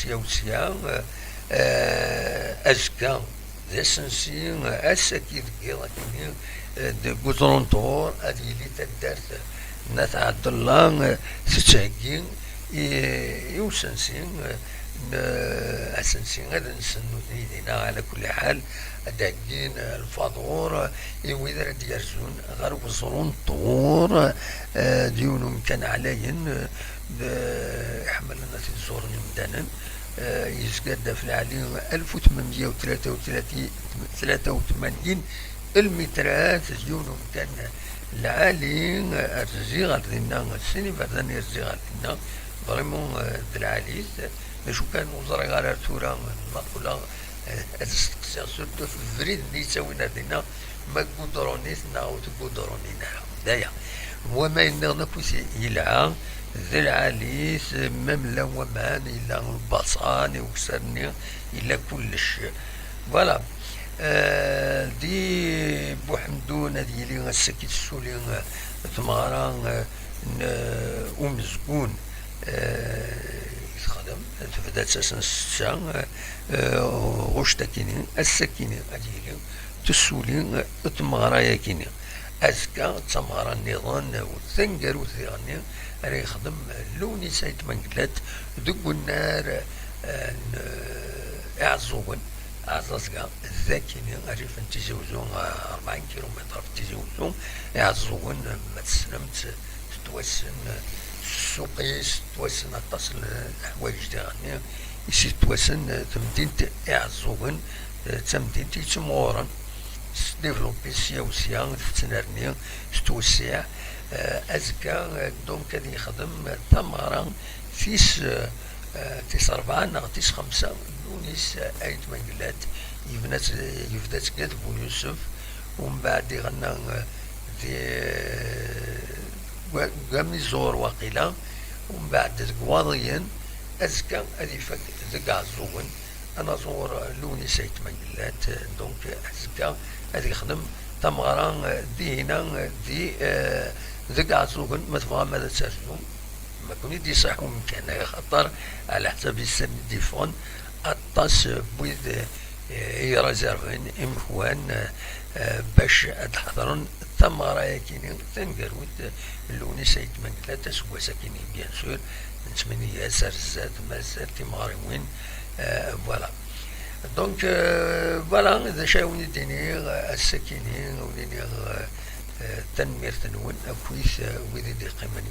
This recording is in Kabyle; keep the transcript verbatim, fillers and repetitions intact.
sya u sya, eh, azekka d asensi, eh, ass-agi deg yiḍ akkenni, eh, deg uẓrunṭur ad yili taddart n At Ɛebdella, eh, tettheggi i, i usensi, eh, n, asensi ad nsen nutni dinna, ɛla kulli ḥal, ad d-heggin, eh, lfaḍur, eh, i wid ara d-yerzun ɣer uẓrunṭur, eh, d yiwen umkan ɛlayen, eh, d-, iḥemmlen ad t-id-ẓuren imdanen. Eh, yezga-d ɣef lɛali alef u tmenmeyya u tlata u tlatin, tlata u tmanyin lmitrat, d yiwen umkan lɛali, eh, ar zziɣ ar dinna, sin iberdan i rziɣ ar dinna, vraiment, eh, d lɛali-t. D acu kan, ur ẓriɣ ara ar tura, ma qqleɣ, eh, ad steqsiɣ, surtout ɣef ubrid-nni yettawin ar dinna, ma gudrunit neɣ ur tgudrunin ara. D aya. Wama yenniḍen akk yelha, d lɛali-t, même llan waman, yella lbaṣan, i ukessar-nni, yella kullec. Voilà. Eh, di Buḥemdun ad yili ass-agi tessuli, eh, tmeɣra, eh, n, eh, umezgun, eh, i texdem, tebda-tt ass n ssetta, eh, eh, ɣuct akini, ass akini ad yili tessuli, eh, tmeɣra-yakini. Azekka d tameɣra nniḍen, eh, taneggarut diɣenni ara yexdem Lewnis Ayt Mengellat deg unnar, eh, n, eh, Iɛeẓẓugen. Aẓaẓga d akini, rrif n Tizi Uzzu, eh, rebɛin kilumitr ɣef Tizi Uzzu. Iɛeẓẓugen, eh, ma tessnem-tt, tettwassen, eh, ssuq-is, tettwassen aṭas n leḥwayeǧ diɣenni, i s-tettwassen, eh, temdint Iɛeẓẓugen, eh, d tamdint yettimɣuren s développé sya u sya, tettnerni, tettwessiɛ. Eh, azekka, eh, donc ad yexdem tameɣra tis, eh, eh, tis rebɛa neɣ tis xemsa n Lewnis Ayt Mengellat. Yebna-tt, yebda-tt deg At Bu Yusef, umbeɛd iɣenna, eh, di, eh, deg Amiẓur waqila, umbeɛd deg Waḍiyen, azekka ad ifak deg Iɛeẓẓugen. Anaẓur Lewnis Ayt Mengellat, donc azekka ad yexdem tameɣra, eh, dihina, eh, di, eh, deg Iɛeẓẓugen, ma tebɣam ad terzum. Ma ken-id-iṣaḥ umkan, axaṭer ɛla ḥsab yissan i d-yeffɣen, aṭas n wid, eh, i réserven imekwan, eh, bac ad ḥeḍren tameɣra-yakini taneggarut, Lewnis Ayt Mengellat, aseggas-akini, bien sûr, nettmenni-as ar zdat, mazal timeɣriwin, eh, voilà. Donc, euh, voilà, d acu ara wen-id-iniɣ, ass-akini, wen-iniɣ, euh, euh, tanemmirt-nwen akkit, euh, wid i d-iqqimen